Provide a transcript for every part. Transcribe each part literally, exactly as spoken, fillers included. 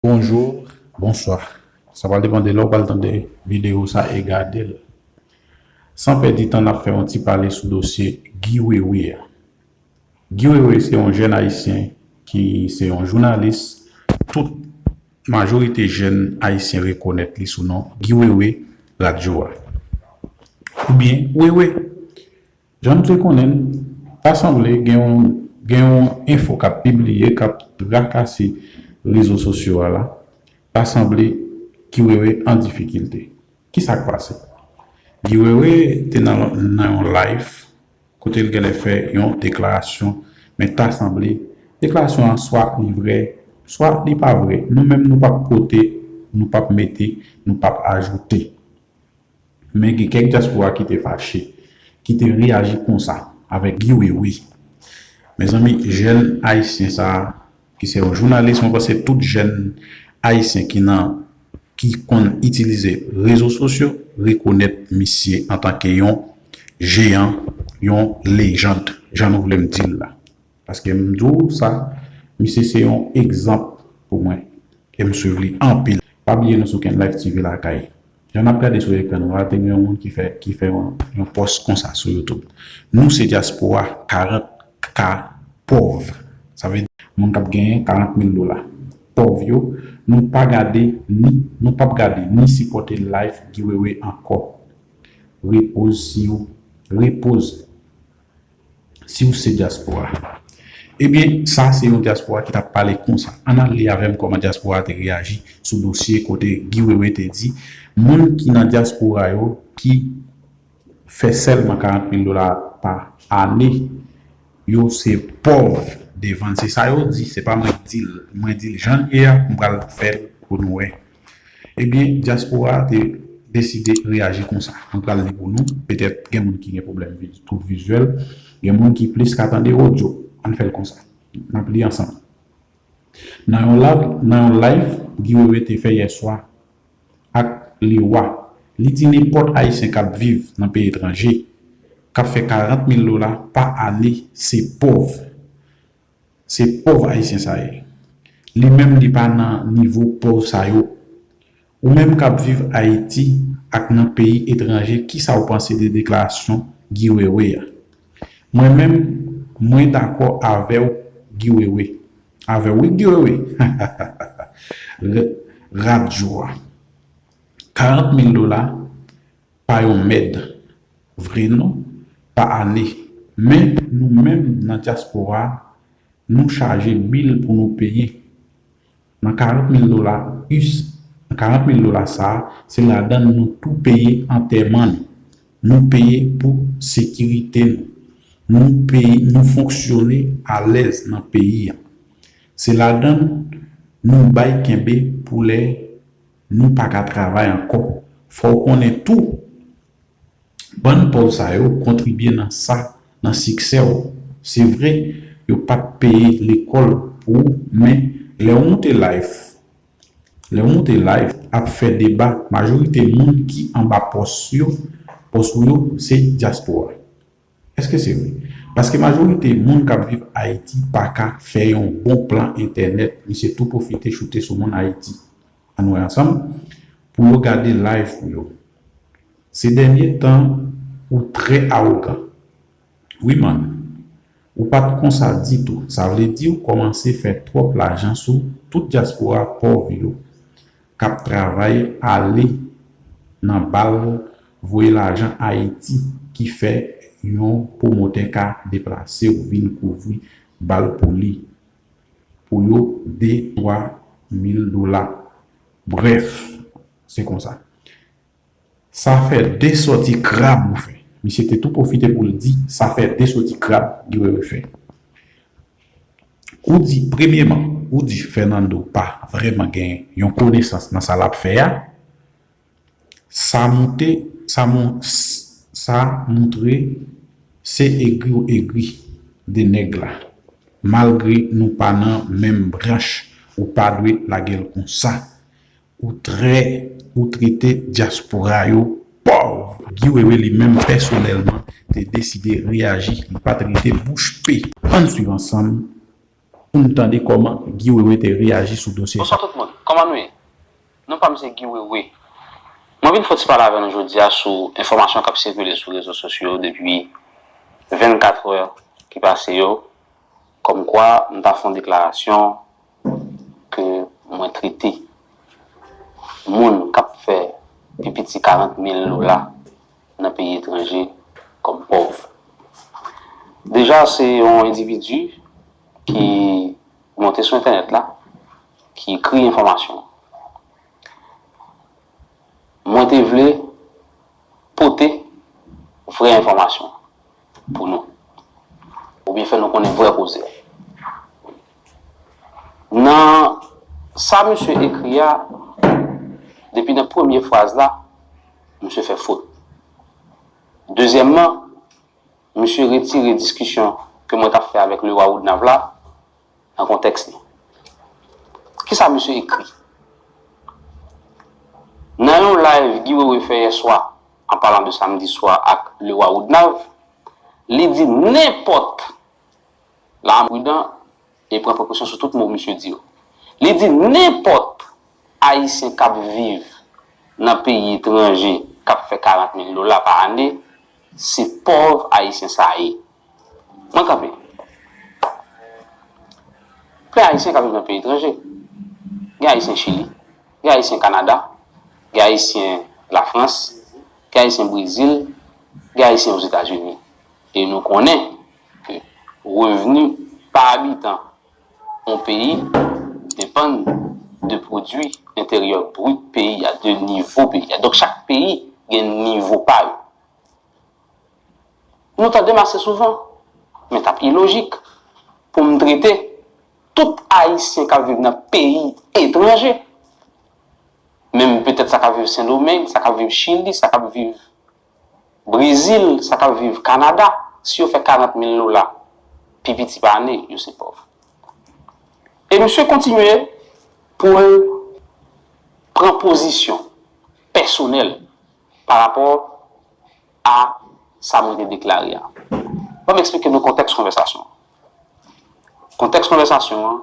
Bonjou, bonswa. Sa pral depann de lè w pral tande videyo sa e gade l. San pèdi tan, n ap fè yon ti pale sou dosye Guy Wewe a. Guy Wewe se yon jèn ayisyen ki se yon jounalis. Tout majorite jèn ayisyen rekonèt li sou non Guy Wewe radyo a. Oubyen Wewe. Jan nou te konnen l, ta sanble gen yon, gen yon enfo k ap pibliye, k ap trakase rezo sosyo a la. Ta sanble Guy Wewe an difikilte. Kisa k pase? Guy Wewe te nan, nan yon live kote l genlè fè yon deklarasyon, men ta sanble deklarasyon an swa li vrè, swa li pa vrè. Nou menm nou p ap pote, nou p ap mete, nou p ap ajoute. Men gen kèk dyaspora ki te fache, ki te reyaji konsa avèk Guy Wewe. Mezanmi, jèn ayisyen sa a, ki se yon jounalis, mwen panse tout jèn ayisyen ki nan, ki konn itilize rezo sosyo, rekonèt misye antanke yon jeyan, yon lejand, jan nou vle m di l la. Paske m di w sa, misye se yon egzanp pou mwen. E m swiv li anpil. Pa bliye nou sou Kenn Life T V lakay. Jan n ap gade sou ekran nou a, te gen yon moun ki fè, ki fè yon, yon pòs konsa sou YouTube. Nou se dyaspora karant K pòv. Sa vle di moun k ap genyen karant mil dola. Pòv yo, nou pa gade ni, nou p ap gade ni sipòte live Guy Wewe ankò. Repoze si w, repoze si w se dyaspora. Ebyen, sa se yon dyaspora ki t ap pale konsa. Ann al li avè m kòman dyaspora te reyaji sou dosye kote Guy Wewe te di moun ki nan dyaspora yo ki fè sèlman karant mil dola pa ane, yo se pòv devan l. Se sa yo di, se pa mwen k di l. Mwen di l jan l ye a, m pral fè l pou nou wè. Ebyen, dyaspora te deside reyaji konsa. Mwen pral li pou nou. Petèt gen moun ki gen pwoblèm vi-, twoub vizyèl, gen moun ki plis ka tande odyo. Ann fè l konsa. N ap li ansanm. Nan yon live, nan yon live Guy Wewe te fè yè swa ak Lewa, li di nenpòt ayisyen k ap viv nan peyi etranje, k ap fè karant mil dola pa ane, se pòv. Se pòv ayisyen sa ye. Li menm li pa nan nivo pòv sa yo. Ou menm k ap viv Ayiti ak nan peyi etranje, kisa w panse de deklarasyon Guy Wewe a? Mwen menm, mwen dakò avè w, Guy Wewe. Avè w wi, Guy Wewe. Radyo a. Karant mil dola pa yon mèd vre non, pa ane. Men nou menm nan dyaspora, nou chaje bil pou nou peye. Nan karant mil dola, us, nan karant mil dola sa a, se ladan l nou tou peye antèman nou. Nou peye pou sekirite nou. Nou peye, nou fonksyone alèz nan peyi a. Se ladan l nou bay kenbe pou lè nou pa ka travay ankò. Fò w konnen tou, bann pòv sa yo kontribye nan sa, nan siksè w. Se vre, yo pa t peye lekòl pou ou, men lè w moute live, lè w moute live ap fè deba, majorite moun ki anba pòs yo, pòs ou yo, se dyaspora. Èske se vre? Paske majorite moun k ap viv Ayiti pa ka fè yon bon plan entènèt, misye tou pwofite choute sou moun Ayiti. Ann wè ansanm, pou yo gade live pou yo. Ces derniers temps, ou trè awogan. Wi man, ou pa t konsa ditou. Sa vle di w kòmanse fè twòp lajan sou tout dyaspora pòv yo k ap travay ale nan bal voye lajan Ayiti ki fè yon pwomotè ka deplase w vin kouvri bal pou li pou yo de, twa mil dola. Brèf, se konsa. Sa fè de sòti krab ou fè. Misye te tou pwofite pou l di, sa fè de sòti krab Guy Wewe fè. Ou di, premyeman, ou di Fernando pa vrèman gen yon konesans nan sa l ap fè a. Sa moute, sa mon-, sa moutre se egri w egri de nèg la. Malgre nou pa nan menm branch, ou pa dwe lage l konsa. Ou trè, ou trete dyaspora yo pòv. Guy Wewe li menm pèsonèlman te deside reyaji, li pa t rete bouch pe. Ann swiv ansanm pou n tande kòman Guy Wewe te reyaji sou dosye sa. Bonswa tout moun. Kòman nou ye? Non pa m se Guy Wewe. Mwen vin fè yon ti pale avè nou jodi a sou enfòmasyon k ap sikile sou rezo sosyo yo depi vennkat è ki pase yo, kòmkwa m ta fè yon deklarasyon ke mwen trete moun k ap fè pi piti karant mil dola nan peyi etranje kòm pòv. Deja, se yon endividi ki monte sou entènèt la, ki ekri enfòmasyon. Mwen te vle pote vrè enfòmasyon pou nou, oubyen fè nou konnen vrè koze. Nan sa misye ekri a, depi nan premye fraz la, misye fè fot. Dezyèmman, misye retire diskisyon ke mwen t ap fè avèk Leroy Woodnav la nan kontèks li. Kisa misye ekri? Nan yon live Guy Wewe fè yè swa, an palan de samdi swa ak Leroy Woodnav, li di nenpòt, la a m pridan e pran prekosyon sou tout mo misye di yo. Li di nenpòt Ayisyen k ap viv nan peyi etranje k ap fè karant mil dola pa ane, se pòv Ayisyen sa a ye. Mwen kanpe. Gen Ayisyen k ap viv nan peyi etranje. Gen Ayisyen Chili, gen Ayisyen Kanada, gen Ayisyen Lafrans, gen Ayisyen Brezil, gen Ayisyen Ozetazini. E nou konnen ke revni pa abitan yon peyi depann de pwodui enteryè brit peyi a, de nivo peyi a. Donk, chak peyi gen nivo pa yo. Nou tande m ase souvan, men t ap ilojik pou m trete tout Ayisyen k ap viv nan peyi etranje, menm petèt sa k ap viv Sendomeng, sa k ap viv Chili, sa k ap viv Brezil, sa k ap viv Kanada, si yo fè karant mil dola, pi piti pa ane, yo se pòv. E misye kontinye pou l pran pozisyon pèsonèl pa rapò a sa mwen te deklare a. Ban m eksplike nou kontèks konvèsasyon an. Kontèks konvèsasyon an,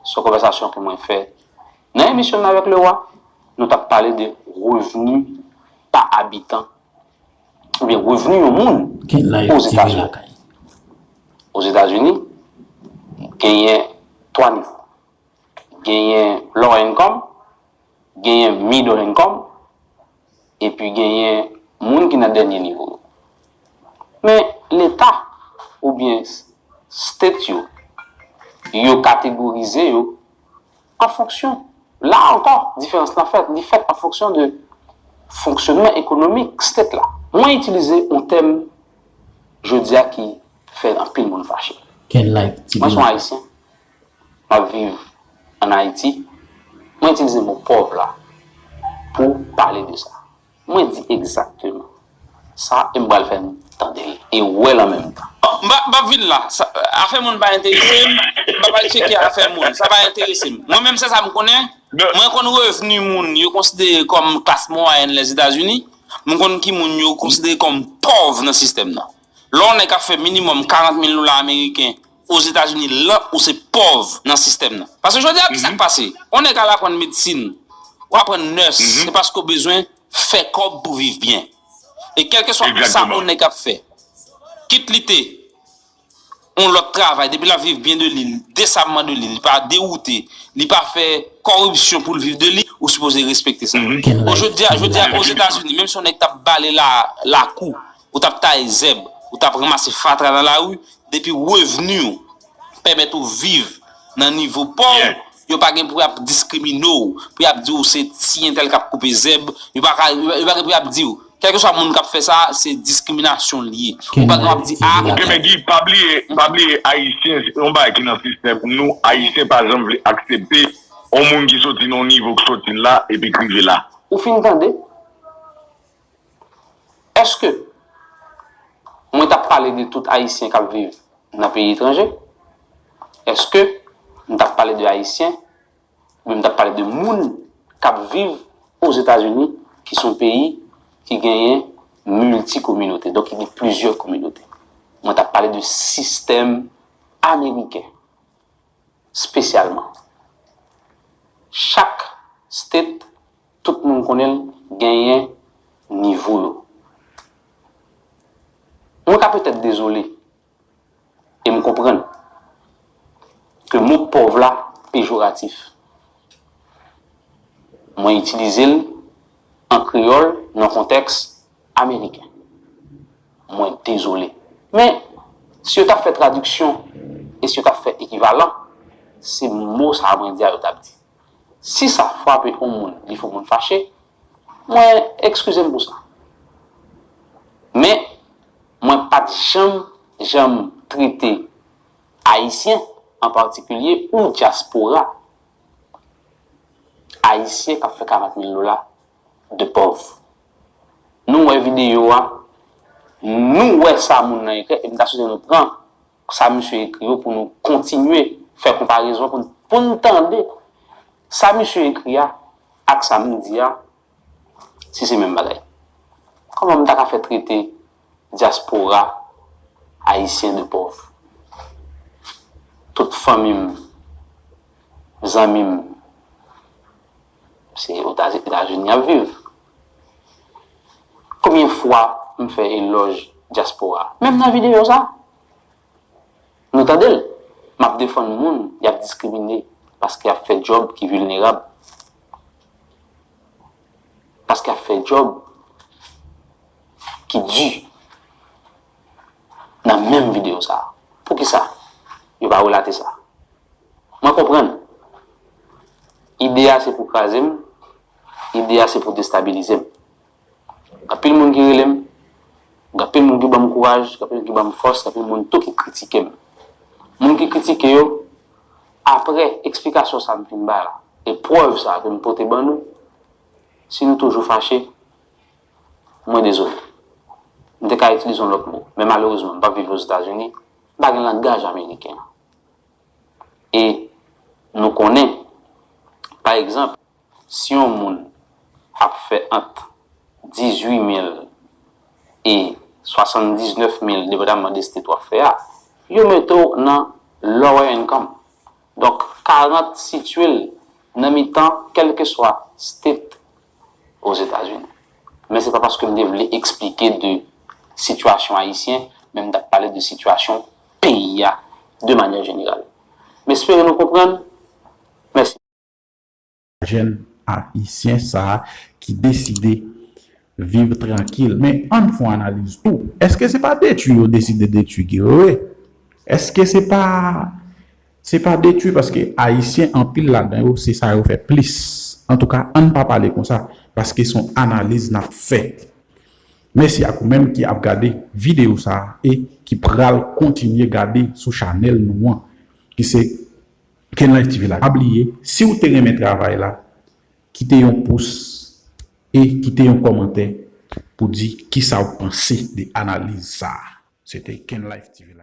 se yon konvèsasyon ke mwen fè nan emisyon m nan avèk Leroy. Nou t ap pale de revni pa abitan, oubyen revni yon moun Ozetazini. Ozetazini, genyen twa nivo. Genyen low income, genyen middle income, epi genyen moun ki nan dènye nivo yo. Men Leta oubyen state yo, yo kategorize yo an fonksyon, la ankò, diferans lan fèt, li fèt an fonksyon de fonksyonman ekonomik state la. Mwen itilize yon tèm jodi a ki fè anpil moun fache. Mwen se yon Ayisyen, m ap viv ann Ayiti, mwen itilize mo pòv la pou pale de sa. Mwen di egzakteman sa e m pral fè n tande l e wè l an menm tan. M p ap, m p ap vin la. Sa, afè moun pa enterese m, m pa pral tcheke afè moun. Sa pa enterese m. Mwen menm, se sa m konnen. Mwen konn revni moun yo konsidere kòm klas mwayèn Lèzetazini. M konn ki moun yo konsidere kòm pòv nan sistèm nan. Lè yon nèg ap fè minimòm karant mil dola ameriken Ozetazini, lan ou se pòv nan sistèm nan. Paske jodi a, kisa k pase? Yon nèg al aprann medsin, ou aprann nès, se paske w bezwen fè kòb pou viv byen. E kèlkeswa sa yon nèg ap fè, kit li te yon lòt travay, depi l ap viv byen de li, desabman de li, li pa dewoute, li pa fè kòripsyon pou l viv de li, ou sipoze respekte sa. Bon, jodi a, jodi a, Ozetazini, menm si yon nèg t ap bale la, lakou, ou t ap taye zèb, ou t ap ranmase fatra nan lari, depi revni w pèmèt ou viv nan nivo pa w, yo pa gen pou y ap diskrimine w, pou y ap di w se ti entèl k ap koupe zèb, yo pa ka, yo pa gen pou y ap di w, kèlkeswa moun k ap fè sa, se diskriminasyon l ye. Ou pa gen pou ap di, a, Oke, men Guy, pa bliye, pa bliye, Ayisyen, se yon bagay ki nan sistèm nou, Ayisyen pa janm vle aksepte yon moun ki soti nan yon nivo k soti la, epi k rive la. Ou fin tande? Èske mwen t ap pale de tout Ayisyen k ap viv nan peyi etranje? Èske m t ap pale de Ayisyen, oubyen m t ap pale de moun k ap viv Ozetazini, ki se yon peyi ki genyen milti kominote, donk ki gen plizyè kominote? Mwen t ap pale de sistèm ameriken, espesyalman. Chak konnen l genyen nivo yo. Mwen ka petèt dezole, e m konprann ke mo pòv la pejoratif. Mwen itilize l an kreyòl nan kontèks ameriken. Mwen dezole. Men, si yo t ap fè tradiksyon e si yo t ap fè ekivalan, se mo sa a mwen di a yo t ap di. Si sa frape yon moun, li fè yon moun fache, mwen ekskize m pou sa. Men, mwen pa t janm, janm trete Ayisyen an patikilye ou dyaspora Ayisyen k ap fè karant mil dola de pòv. Nou wè videyo a, nou wè sa moun nan ekri, e m ta swete nou pran sa misye ekri yo pou nou kontinye fè konparezon, pou n, pou n tande sa misye ekri a ak sa m di a, si se menm bagay. Kòman m ta ka fè trete dyaspora ayisyen de pòv? Tout fanmi m, zanmi m, se Eta-, Etazini y ap viv. Konbyen fwa m fè elòj dyaspora? Menm nan videyo sa, nou tande l. M ap defann moun y ap diskrimine paske y ap fè djòb ki vilnerab, paske y ap fè djòb ki di nan menm videyo sa a. Poukisa yo pa relate sa? Mwen konprann. Ide a se pou kraze m, ide a se pou destabilize m. Gen anpil moun ki rele m, gen anpil moun ki ban m kouraj, gen anpil moun ki ban m fòs, gen anpil moun tou ki kritike m. Moun ki kritike yo, apre eksplikasyon sa a m fin bay la, e prèv sa a ke m pote ban nou, si nou toujou fache, mwen dezole. M te ka itilize yon lòt mo, men malerezman, m p ap viv Ozetazini, m pa gen langaj ameriken an. E nou konnen, pa egzanp, si yon moun ap fè ant dizuit mil e swasanndiznèf mil, depandaman de state w ap fè a, yo mete w nan lower income. Donk, karant sitiye l nan mitan kèlkeswa state Ozetazini. Men se pa paske m te vle eksplike de sitiyasyon ayisyen, men m t ap pale de sitiyasyon peyi a de manyè jeneral. M espere nou konprann. Mèsi. Jèn ayisyen sa a ki deside viv trankil. Men ann fè yon analiz tou. Èske se pa detwi yo deside detwi Guerrier? Èske se pa se pa detwi paske ayisyen anpil ladan yo se sa yo fè plis. Antouka ann pa pale konsa paske se yon analiz n ap fè. Mèsi ak ou menm ki ap gade videyo sa a e ki pral kontinye gade sou chanèl nou an ki se Kenlife TV la. Pa bliye, si w te renmen travay la, kite yon pous e kite yon kòmantè pou di kisa w panse de analiz sa a. Se te Kenlife TV la.